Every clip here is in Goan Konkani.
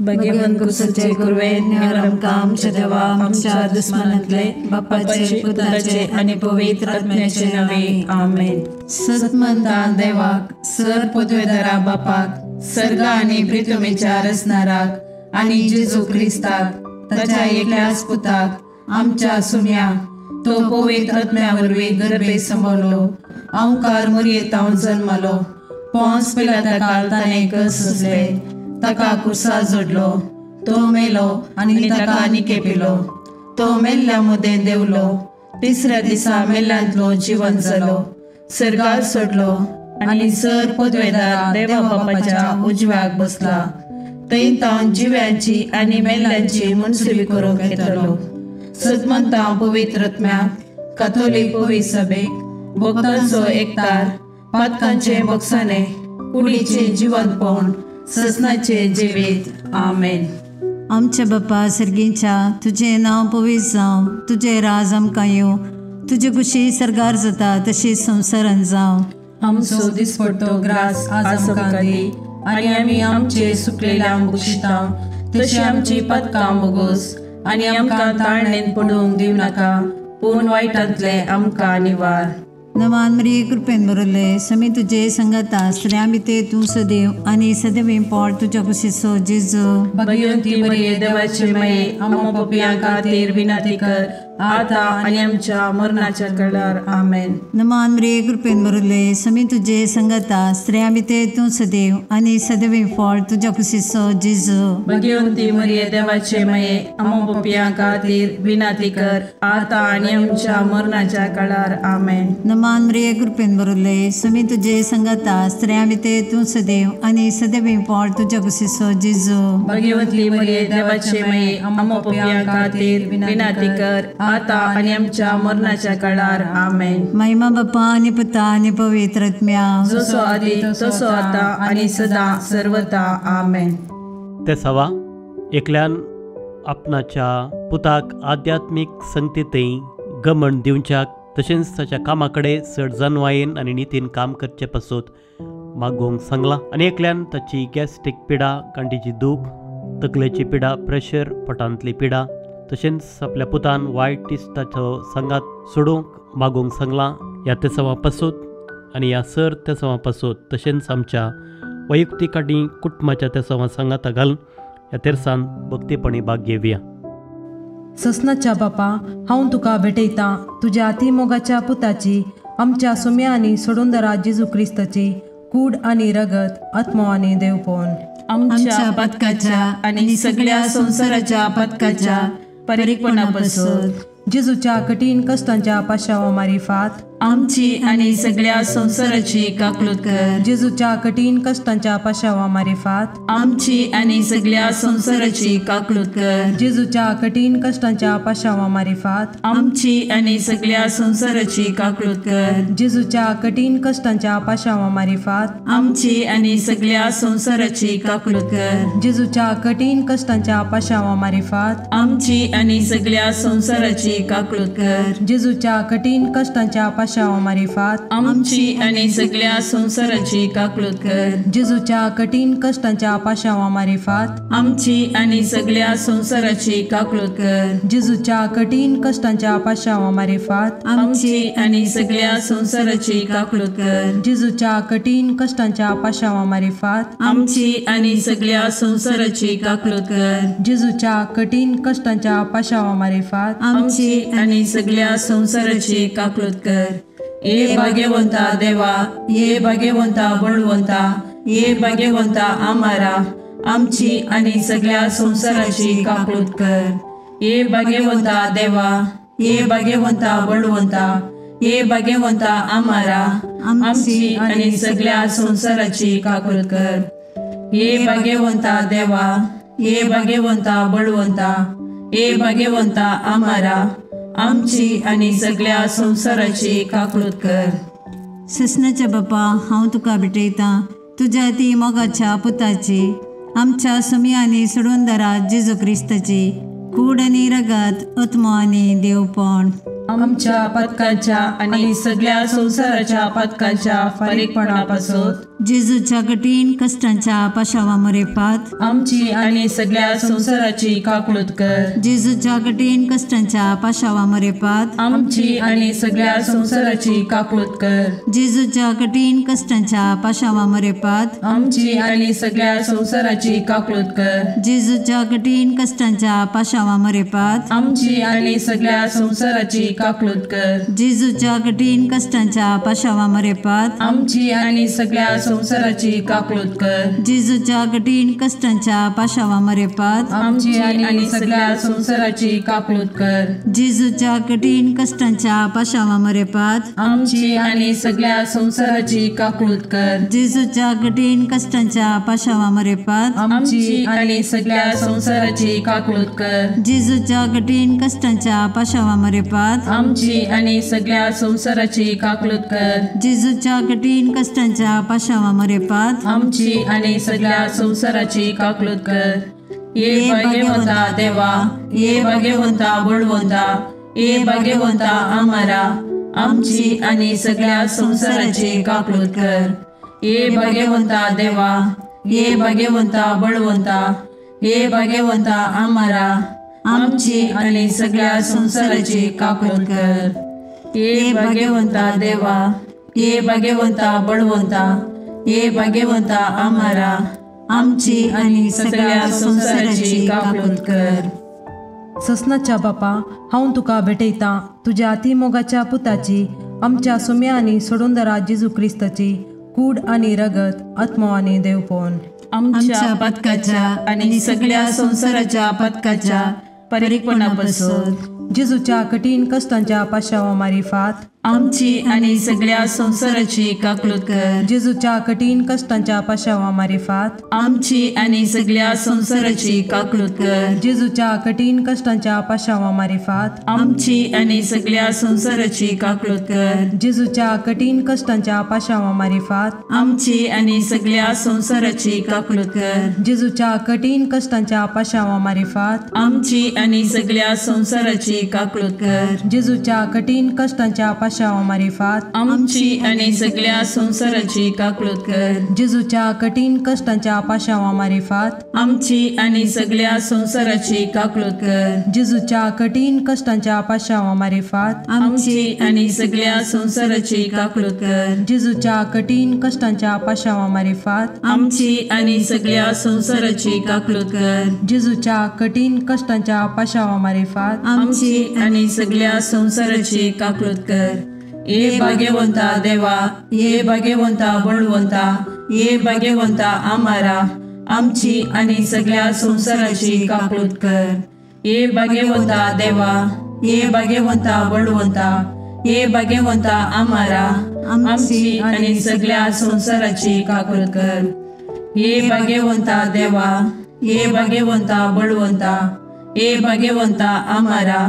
भगवंत कुसाचे कुरवेन निवार आमकां आमच्या देवा आमच्या दुस्मानांतले बापाचे पुताचे आनी पवित्र आत्म्याचे नांवे आमेन। सतमंता देवाक सर पदवेदारा बापाक सर्गा आनी प्रितमेच्या रचणाराक आनी जेजू क्रिस्ताक ताच्या एकल्याच पुताक आमच्या सुम्या तो पवित्र आत्म्या वरवीं गर्भे सांबाळलो अंकार मुरयेतावन जन्मलो पोंस पिलाता ताणें कस सोंसले ताका कुर्सा जोडलो तो मेलो आनी ताका निकेपिलो तो मेल्ल्या मदें देंवलो तिसऱ्या दिसा मेल्ल्यांतलो जिवन जालो सर्गार सोडलो आनी सर पदवेदार देवा बापाच्या उजव्याक बसला थंय तावन जिव्यांची आनी मेल्ल्यांची मनसुबी करूंक येतलो। सदमंता पवित्र आत्म्याक काथोलीक पवित्र सभेक भक्तांचो एकतार पातकांचे बक्षाने कुडीचे जिवंतपण ससनाचे जिवीत आमेन। आमच्या बापा सर्गीच्या तुजें नांव पवित्र जावं, तुजें राज आमकां येवं, तुजे कुशी सर्गार जाता तशी संवसारान जावं। आमचो दिसपडतो ग्रास आज आमकां दी आनी आमी आमचे सुकलेल्या बक्षिता तशी आमची पातकां बोगोस आनी आमकां ताळणेन पडूंक दिवं नाका पूण वायटांतले आमकां निवार। नमान मरिये कृपेन भरले समी तुजे संगता स्त्रियां भितर तूं सदैव आनी सदैव पोट तुज्या कुशीचो जेजू। भगवंती मरिये देवाचे माये आमकां पापयां खातीर विनंती कर आता आनी आमच्या मरणाच्या वेळार आमेन। नमान मरिये कृपेन भरले समी तुजे संगता स्त्रियां भितर तूं सदैव आनी सदैव पोट तुज्या कुशीचो जेजू। भगवंती मरिये देवाचे माये आमकां पापयां खातीर विनंती कर आता आनी आमच्या मरणाच्या वेळार आमेन। नमान मरिये कृपेन भरले समी तुजे संगता स्त्रियां भितर तूं सदैव आनी सदैव पोट तुज्या कुशीचो जेजू। भगवंती मरिये देवाचे माये आमकां पापयां खातीर विनंती कर आता आनी आमच्या मरणाच्या काळार आमेन। महिमा बापा आनी पुता आनी पवित्र आत्म्या जसो आदी तसो आता आनी सदा सर्वता आमेन। ते सवा एकल्यान आपणाच्या पुताक आध्यात्मीक संगतीतय गमण दिवच्याक तशेंच ताच्या कामा कडेन चड जनवायेन आनी नितीन काम करचे पासत मागोवंक सांगलां आनी एकल्यान ताची गॅस्ट्रीक पिडा, गांठीची दूख, तकलेची पिडा, प्रेशर, पोटांतली पिडा तशेंच आपल्या पुतान वायट इश्टाचो सांगात सोडूंक मागोवंक सांगलां। ह्या तेसांवा पासत आनी ह्या सर तेसांवा पासत तशेंच आमच्या वैयक्तीक आनी कुटुंबाच्या तेसांवा सांगाता घालून ह्या तेरसान भक्तीपणी भाग घेवया। ससनाच्या बापा हांव तुका भेटयतां तुज्या अतिमोगाच्या पुताची आमच्या सुम्या आनी सोडूनदारा जेजू क्रिस्ताची कूड आनी रगत आत्मो आनी देवपण आमच्या पातकाच्या आनी सगळ्या संवसाराच्या पातकाच्या परीकपणापासून जेजूच्या कठीण कष्टांच्या पाशावा मारिफात आमची आनी सगळ्या संवसाराची काकलूत कर। जेजूच्या कठीण कष्टांच्या पाशावा मारिफात आमची आनी सगळ्या संवसाराची काकलूत कर। जेजूच्या कठीण कष्टांच्या पाशावा मारिफात आमची आनी सगळ्या संवसाराची काकलूत कर। जेजूच्या कठीण कष्टांच्या पाशावा मारिफात आमची आनी सगळ्या संवसाराची काकलूत कर। जेजूच्या कठीण कष्टांच्या पाशावा मारिफात आमची आनी सगळ्या संवसाराची काकलूत कर। जेजूच्या कठीण कष्टांच्या पाशावा मारिफात आमची आनी सगळ्या संवसाराची काकलूत कर। जेजूच्या कठीण कष्टांच्या पाशावा मारिफात आमची आनी सगळ्या संवसाराची काकलूत कर। जेजूच्या कठीण कष्टांच्या पाशावा मारिफात आमची आनी सगळ्या संवसाराची काकलूत कर। जेजूच्या कठीण कष्टांच्या पाशावा मारिफात आमची आनी सगळ्या संवसाराची काकलूत कर। जेजूच्या कठीण कष्टांच्या पाशावा मारिफात आमची आनी सगळ्या संवसाराची काकलूत कर। ये भाग्यवंता देवा, ये भाग्यवंता बळवंता, ये भाग्यवंता आमारा आमची आनी सगळ्या संवसाराची काकलूत कर। ये भाग्यवंता देवा, ये भाग्यवंता बळवंता, ये भाग्यवंता आमारा आमची आनी सगळ्या संवसाराची काकलूत कर। ये भाग्यवंता देवा, ये भाग्यवंता बळवंता, ये भाग्यवंता आमारा आमची आनी सगळ्या संवसाराची काकलूत कर। ससनाच्या बापा हांव तुका भेटयतां तुज्या ती मोगाच्या पुताची आमच्या सुमी आनी सोडूनदारा जेजू क्रिस्ताची कूड आनी रगत आत्मो आनी देवपण आमच्या पातकाच्या आनी सगळ्या संवसाराच्या पातकाच्या फारीकपणापासून जेजूच्या कठीण कश्टांच्या पाशावा मरेपात आमची आनी सगळ्या संवसाराची काकळूत कर। जेजूच्या कठीण कश्टांच्या पाशावा मरेपात आमची आनी सगळ्या संवसाराची काकळूत कर। जेजूच्या कठीण कश्टांच्या पाशावा मरेपात आमची आनी सगळ्या संवसाराची काकळूत कर। जेजूच्या कठीण कश्टांच्या पाशावा मरेपात आमची आनी सगळ्या संवसाराची काकळूत कर। जेजूच्या कठीण कश्टांच्या पाशावा मरेपात आमची आनी सगळ्या संवसाराची काकळूत कर। जेजूच्या कठीण कश्टांच्या पाशावा मरेपात आमची आनी सगळ्या संवसाराची काकळूत कर। जेजूच्या कठीण कश्टांच्या पाशावा मरेपात आमची आनी सगळ्या संवसाराची काकळूत कर। जेजूच्या कठीण कश्टांच्या पाशावा मरेपात आमची आनी सगळ्या संवसाराची काकळूत कर। जेजूच्या कठीण कश्टांच्या पाशावा मरेपात आमची आनी सगळ्या संवसाराची काकळूत कर। जेजूच्या कठीण कश्टांच्या पाशावा मरेपात आमची आनी सगळ्या संवसाराची काकळूत कर। ये भाग्यवंता देवा, ये भाग्यवंता बळवंता, ये भाग्यवंता आमारा, आमची आनी सगळ्या संवसाराची काकळूत कर। ये भाग्यवंता देवा, ये भाग्यवंता बळवंता, ये भाग्यवंता आमारा, आमची आनी सगळ्या संवसाराची काकळूत कर। ये भाग्यवंता देवा, ये भाग्यवंता बळवंता, ये भाग्यवंता आमारा, आमची आनी सगळ्या संवसाराची काकळूत कर। ससनाच्या बापा, हांव तुका भेटयतां तुज्या अतिमोगाच्या पुताची, आमच्या सुम्या आनी सोडूनदारा जेजू क्रिस्ताची कूड आनी रगत, आत्मो आनी देवपण आमच्या पातकाच्या आनी सगळ्या संवसाराच्या पातकाच्या परिपणापासून जेजूच्या कठीण कश्टांच्या पाशावा मारिफात आमची आनी सगळ्या संवसाराची काकळूत कर। जेजूच्या कठीण कश्टांच्या पाशावा मारिफात आमची आनी सगळ्या संवसाराची काकळूत कर। जेजूच्या कठीण कश्टांच्या पाशावा मारिफात आमची आनी सगळ्या संवसाराची काकळूत कर। जेजूच्या कठीण कश्टांच्या पाशावा मारिफात आमची आनी सगळ्या संवसाराची काकळूत कर। जेजूच्या कठीण कश्टांच्या पाशावा मारिफात आमची आनी सगळ्या संवसाराची काकळूत कर। जेजूच्या कठीण कश्टांच्या पाशावा मारिफात आमची आनी सगळ्या संवसाराची काकळूत कर। जेजूच्या कठीण कश्टांच्या पाशावा मारिफात आमची आनी सगळ्या संवसाराची काकळूत कर। जेजूच्या कठीण कश्टांच्या पाशावा मारिफात आमची आनी सगळ्या संवसाराची काकळूत कर। जेजूच्या कठीण कश्टांच्या पाशावा मारिफात आमची आनी सगळ्या संवसाराची काकळूत कर। जेजूच्या कठीण कश्टांच्या पाशावा मारिफात आमची आनी सगळ्या संवसाराची काकळूत कर। ये भाग्यवंता देवा, ये भाग्यवंता बळवंता, ये भाग्यवंता आमारा, आमची आनी सगळ्या संवसाराची काकळूत कर। ये भाग्यवंता देवा, ये भाग्यवंता बळवंता, ये भाग्यवंता आमारा, आमची आनी सगळ्या संवसाराची काकळूत कर। ये भाग्यवंता देवा, ये भाग्यवंता बळवंता, ये भाग्यवंता आमारा,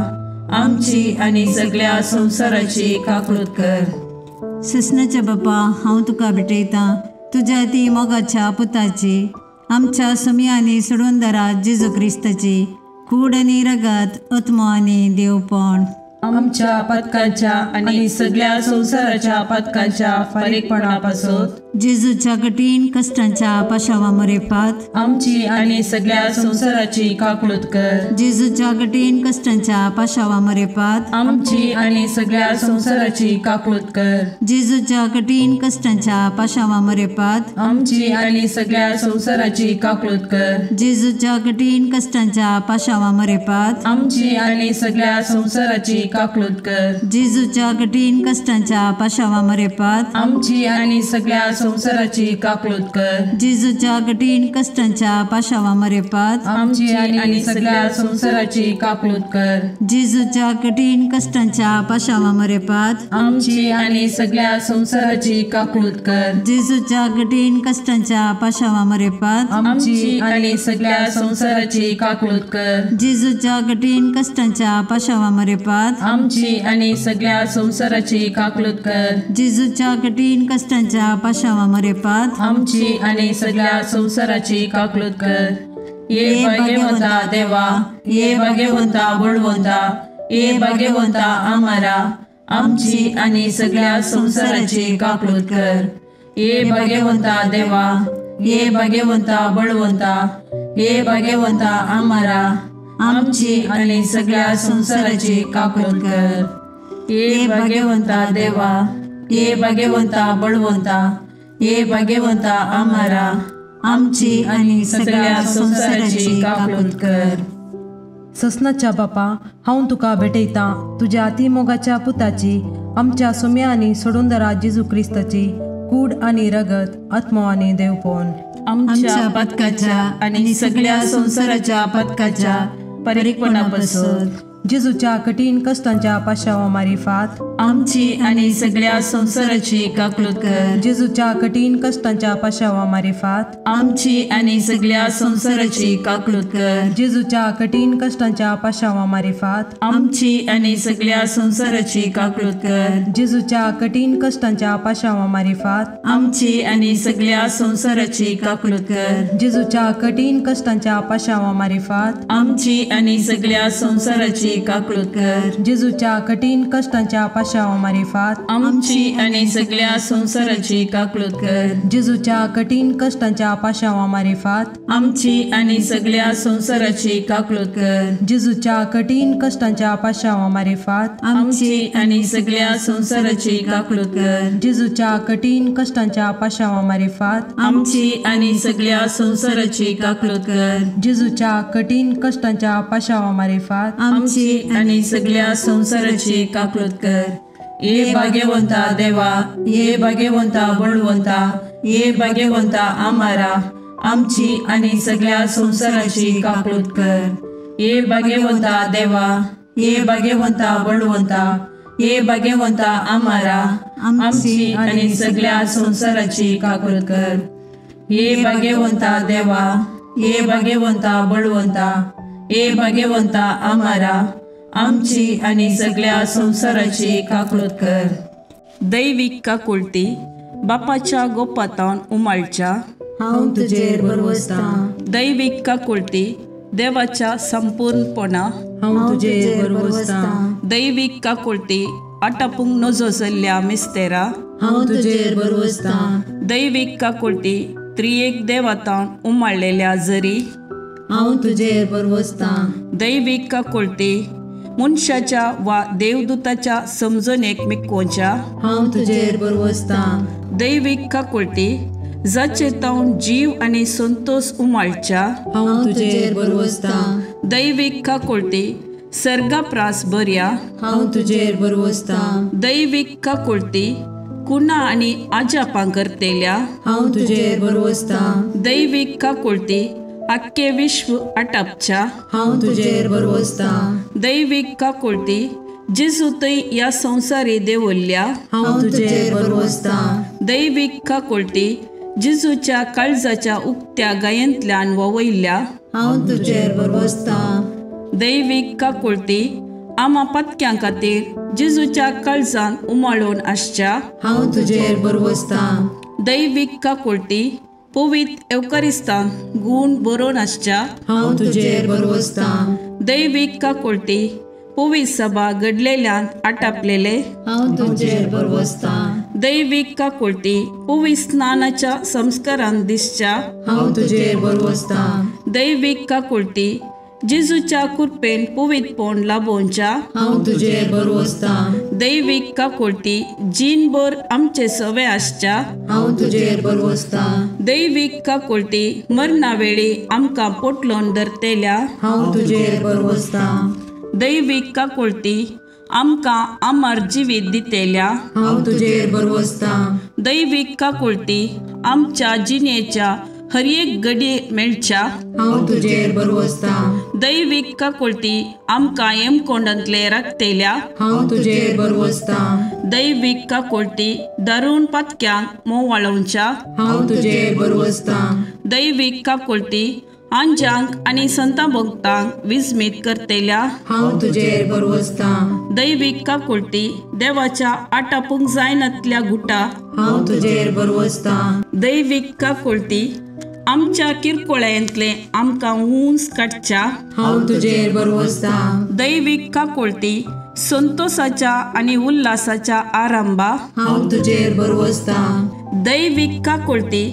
आमची आनी सगळ्या संवसाराची काकळूत कर। ससनाच्या बापा, हांव तुका भेटयतां तुज्या ती मोगाच्या पुताची, आमच्या सुम्या आनी सोडूनदारा जेजू क्रिस्ताची कूड आनी रगत, आत्मो आनी देवपण आमच्या पातकाच्या आनी सगळ्या संवसाराच्या पातकाच्या फारीकपणापासून जेजूच्या कठीण कश्टांच्या पाशावा मरेपात आमची आनी सगळ्या संवसाराची काकळूत कर। जेजूच्या कठीण कश्टांच्या पाशावा मरेपात आमची आनी सगळ्या संवसाराची काकळूत कर। जेजूच्या कठीण कश्टांच्या पाशावा मरेपात आमची आनी सगळ्या संवसाराची काकळूत कर। जेजूच्या कठीण कश्टांच्या पाशावा मरेपात आमची आनी सगळ्या संवसाराची काकळूत कर। जेजूच्या कठीण कश्टांच्या पाशावा मरेपात आमची आनी सगळ्या संवसाराची काकळूत कर। जेजूच्या कठीण कश्टांच्या पाशावा मरेपात आमची आनी सगळ्या संवसाराची काकळूत कर। जेजूच्या कठीण कश्टांच्या पाशावा मरेपात आमची आनी सगळ्या संवसाराची काकळूत कर। जेजूच्या कठीण कश्टांच्या पाशावा मरेपात आमची आनी सगळ्या संवसाराची काकळूत कर। जेजूच्या कठीण कश्टांच्या पाशावा मरेपात आमची आनी सगळ्या संवसाराची काकळूत कर। जेजूच्या कठीण कश्टांच्या पाशावा मरेपात आमची आनी सगळ्या संवसाराची काकळूत कर। ये भाग्यवंता देवा, ये भाग्यवंता बळवंता, ये भाग्यवंता आमारा, आमची आनी सगळ्या संवसाराची काकळूत कर। ये भाग्यवंता देवा, ये भाग्यवंता बळवंता, ये भाग्यवंता आमारा, आमची आनी सगळ्या संवसाराची काकूट कर। ये भाग्यवंता देवा, ये भाग्यवंता बळवंता, ये भाग्यवंता आमारा, आमची आनी सगळ्या संवसाराची काकूट कर। ससनाच्या बापा, हांव तुका भेटयतां तुज्या अतिमोगाच्या पुताची, आमच्या सुम्या आनी सोडूंदरा जेजू क्रिस्ताची कूड आनी रगत, आत्मो आनी देवपण आमच्या पथकाच्या आनी सगळ्या संवसाराच्या पथकाच्या परिपणापासून जेजूच्या कठीण कष्टांच्या पाशावा मारिफात आमची आनी सगळ्या संवसाराची काकूट कर। जेजूच्या कठीण कष्टांच्या पाशावा मारिफात आमची आनी सगळ्या संवसाराची काकूट कर। जेजूच्या कठीण कष्टांच्या पाशावा मारिफात आमची आनी सगळ्या संवसाराची काकूट कर। जेजूच्या कठीण कष्टांच्या पाशावा मारिफात आमची आनी सगळ्या संवसाराची काकूट कर। जेजूच्या कठीण कष्टांच्या पाशावा मारिफात आमची आनी सगळ्या संवसाराची काकूट कर। जेजूच्या कठीण कष्टांच्या पाशावा मारिफात आमची आनी सगळ्या संवसाराची काकूट कर। जेजूच्या कठीण कष्टांच्या पाशावा मारिफात आमची आनी सगळ्या संवसाराची काकूट कर। जेजूच्या कठीण कष्टांच्या पाशावा मारिफात आमची आनी सगळ्या संवसाराची काकूट कर। जेजूच्या कठीण कष्टांच्या पाशावा मारिफात आमची आनी सगळ्या संवसाराची काकूट कर। जेजूच्या कठीण कष्टांच्या पाशावा मारिफात आमची आनी सगळ्या संवसाराची काकूट कर। ये भाग्यवंता देवा, ये भाग्यवंता बळवंता, ये भाग्यवंता आमारा, आमची आनी सगळ्या संवसाराची काकूट कर। ये भाग्यवंता देवा, ये भाग्यवंता बळवंता, ये भाग्यवंता आमारा, आमची आनी सगळ्या संवसाराची काकूट कर। ये भाग्यवंता देवा, ये भाग्यवंता बळवंता, ये भाग्यवंता आमारा, आमची आनी सगळ्या संवसाराची काकूट कर। दैवीक काकुळटी बापाच्या गोपातावन उमाळच्या हांव तुजेर भरवसतां। दैवीक काकुळटी देवाच्या संपूर्णपणा हांव तुजेर भरवसतां। दैवीक काकुळटी आटापूंक नजो जाल्ल्या मिस्तेरा हांव तुजेर भरवसतां। दैवीक काकुळटी त्रियेक देवातावन उमाळलेल्या जरी हांव तुजेर भरवसतां। दैवीक काकुळटी मनशाच्या वा देवदूताच्या समजणेक मिकोवच्या हांव तुजेर भरवसतां। दैवीक काकुळटी जाचे तावन जीव आनी संतोष उमाळच्या हांव तुजेर भरवसतां। दैवीक काकुळटी सर्गाप्रास बऱ्या हांव तुजेर भरवसतां। दैवीक काकुळटी कुणा आनी आजापां करतेल्या हांव तुजेर भरवसतां। दैवीक काकुळटी आख्खे विश्व आटापच्या हांव तुजेर भरवसतां। दैवीक काकुळटी जेजू थंय ह्या संवसारी देवल्ल्या हांव तुजेर भरवसतां। दैवीक काकुळटी जेजूच्या काळजाच्या उक्त्या गायेंतल्यान ववयल्ल्या हांव तुजेर भरवसतां। दैवीक काकुळटी आमा पत्क्यां खातीर जेजूच्या काळजान उमाळून आसच्या हांव तुजेर भरवसतां। दैवीक काकुळटी पवित्र एवकारिस्तान गूण बरोवन आसच्या हांव तुजेर भरवसतां। दैवीक काकुळटी पवित्र सभा घडलेल्यान आटापलेले हांव तुजेर भरवसतां। दैवीक काकुळटी पवित्र स्नानाच्या संस्कारान दिसच्या हांव तुजेर भरवसतां। दैवीक काकुळटी जेजूच्या कृपेन पवित्रपण लाभोवच्या हांव तुजेर भरवसतां। दैवीक काकुळटी जीणभर आमचे सवे आसच्या हांव तुजेर भरवसतां। दैवीक काकुळटी मरणा वेळी आमकां पोटलोन धरतेल्या हांव तुजेर भरवसतां। दैवीक काकुळटी आमकां अमर जिवीत दितेल्या हांव तुजेर भरवसतां। दैवीक काकुळटी आमच्या जिणेच्या हर एक घडये मेळच्या हांव तुजेर भरवसतां। दैवीक काकुळटी आमकां हेमकोंडांतले राखतेल्या हांव तुजेर भरवसतां। दैवीक काकुळटी दारुण पातक्यांक मोवाळोवच्या हांव तुजेर भरवसतां। दैवीक काकुळटी आंजांक आनी संतां भक्तांक विस्मीत करतेल्या हांव तुजेर भरवसतां। दैवीक काकुळटी देवाच्या आटापूंक जायनातल्या गुटा हांव तुजेर भरवसतां। दैवीक काकुळटी आमच्या किरकोळ्यांतले आमकां उंच काडच्या हांव तुजेर भरवसतां। दैवीक काकुळटी संतोषाच्या आनी उल्हासाच्या आरंभा हांव तुजेर भरवसतां. दैवीक काकुळटी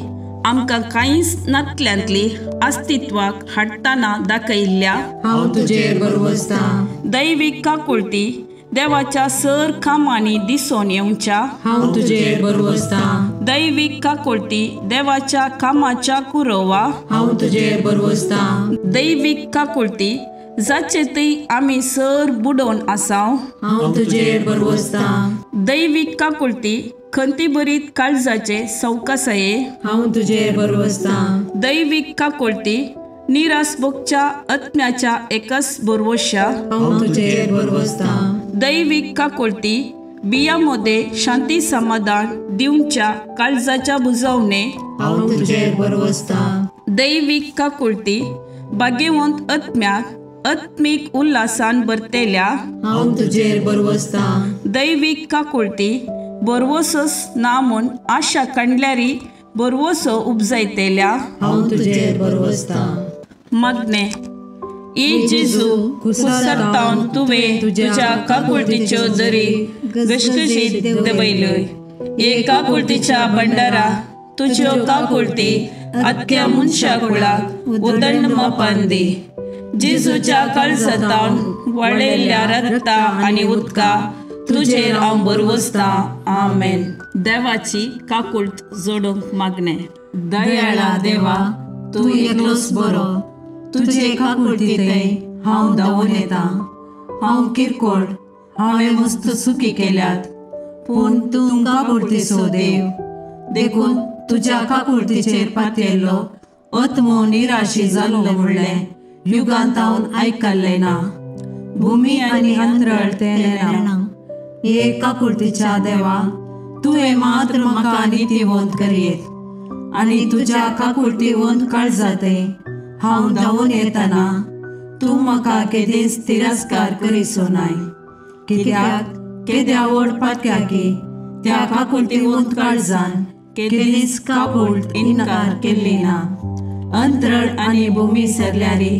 आमकां कांयच नातल्यांतली अस्तित्वाक हाडटना दाखयल्ल्या हांव तुजेर भरवसतां. दैवीक काकुळटी देवाच्या सर कामांनी दिसून येवच्या हांव तुजेर भरवसतां. दैवीक काकुळटी देवाच्या कामाच्या कुरवा हांव तुजेर भरवसतां. दैवीक काकुळटी जाचे थंय आमी सर बुडोवन आसाव हांव तुजेर भरवसतां. दैवीक काकुळटी खंतीभरीत काळजाचे सवकासाये हांव तुजेर भरवसतां. दैवीक काकुळटी निराश भोगच्या आत्म्याच्या एकच भरवश्या हांव तुजेर भरवसतां. दैवीक काकुळटी बिया मध्ये शांती समाधान दिवच्या काळजाच्या बुजवणे हांव तुजेर भरवसतां. दैवीक काकुळटी भाग्यवंत आत्म्याक आत्मीक उल्हासान भरतेल्या हांव तुजेर भरवसतां. दैवीक काकुळटी भरवसोच ना म्हूण आशा काडल्यारी भरवसो उपजायतेल्या हांव तुजेर भरवसतां. मागणें. ए जेजू, कुसरतावन तुवें तुज्या काकुळटीच्यो दरी घसघशीत देंवयल्यो. हे काकुळटीच्या भंडारा तुज्यो काकुळटी आख्या मनशा कुळाक उदंड मापान दी. जेजूच्या काळजांतावन वळयल्ल्या रक्ता आनी उदका तुजेर हांव भरवसतां. आमेन. देवाची काकुळट जोडूंक मागणें. दयाळा देवा, तूं एकलोच बरो, तुजे काकुळटींतय हांव धांवून येतां. हांव किरकोळ, हांवें मस्त चुकी केल्यात, पूण तूं काकुळटीचो देव, देखून तुज्या काकुळटीचेर पातयेल्लो आत्मो निराशी जाल्लो म्हणलें युगांत हांव आयकल्लें ना. भुमी आनी अंतरळ तें नेणा. हे काकुळटीच्या देवा, तुवें मात्र म्हाका नितीवंत करयेत आनी तुज्या काकुळटीवंत काळजांतय हांव धांवून येतना तूं म्हाका केदींच तिरस्कार करिसो नाय. कित्याक केद्या व्हड पातक्याकी त्या काकुळटीवंत काळजान केदींच काकुळट इन्कार केल्ली ना. अंतरळ आनी भूमी सरल्यारी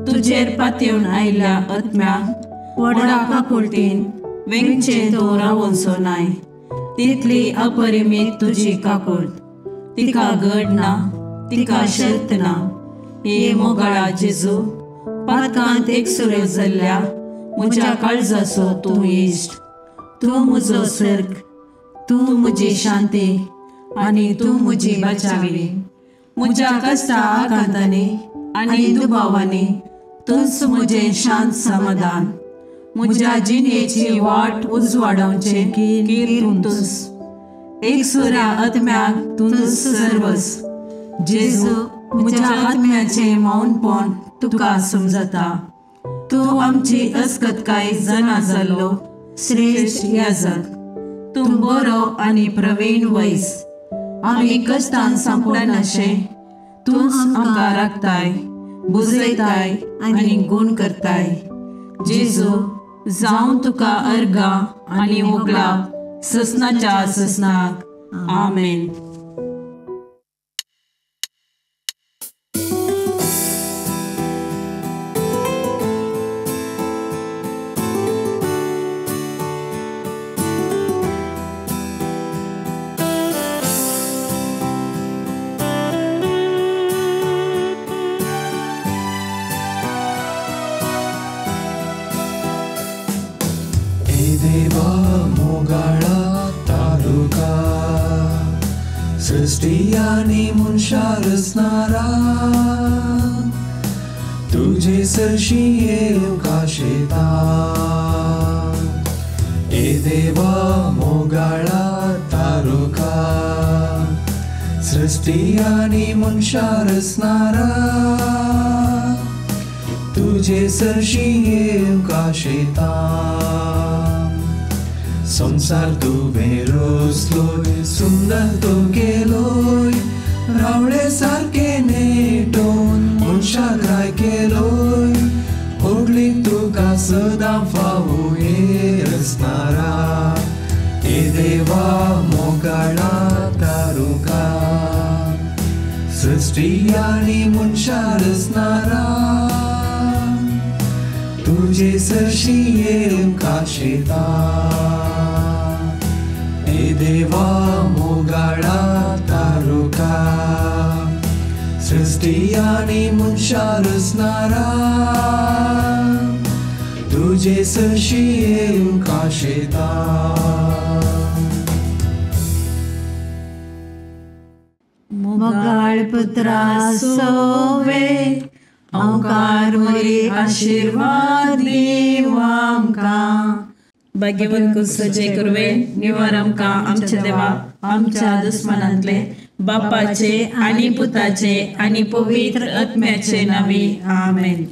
तुजेर पातयेवन आयिल्ल्या आत्म्याक व्हडा काकुळटीन वेंगचें तूं रावोनसो नाय. तितली अपरिमीत तुजी काकुळट, तिका गड ना, तिका शर्त ना. हे मोगाळा जेजू, पातकांत एकसुरो जाल्ल्या म्हज्या काळजाचो तूं इश्ट, तूं म्हजो सर्ग, तूं म्हजी शांती आनी तूं म्हजी बचावी. म्हज्या कश्टा आकांतांनी आनी दुबावांनी तूंच म्हजें शांत समाधान. म्हज्या जिणेची वाट उजवाडावचें कीर तूंच. एकसुऱ्या आत्म्याक तूंच सर्वस. जेजू, म्हज्या आत्म्याचें मौनपण तुका समजता. तूं आमची अस्कतकाय जाणा जाल्लो श्रेश्ठ याजक, तूं बरो आनी प्रवीण वैस. आमी कश्टान सांपडनाशें तूंच आमकां राखताय, बुजयताय आनी गूण करताय. जेजू, जावं तुका अर्गां आनी होगळाप ससनाच्या ससनाक. आमेन. सृष्टी मनशा रचणारा तुजे सरशी येवंक आशेता. ए देवा मोगाळा तारुका, सृष्टी आनी मनशा रचणारा तुजे सरशी येवंक आशेता. संसार तुवें रचलोय, सुंदर तूं केलोय, रावळे सारके नेटोवन मनशाक राय केलोय. होगली तुका सदां फावो हे रचणारा, हे देवा मोगाळा तारुका, सृष्टी आनी मनशा रचणारा तुजे तुजे सरशी येवंक आशेता. ए देवा मोगाळा तारुका, सृष्टी आनी मनशां रचणारा, तुजे सरशी येवंक आशेता. मोगाळ पुत्रा सोवे ओंकार मोरी आशिर्वाद दीव आमकां. भाग्यवंत कुसचे कुरवे निवार आमकां आमच्या देवा आमच्या दुस्मनांतले बापाचे आनी पुताचे आनी पवित्र आत्म्याचे नांवी आमेन.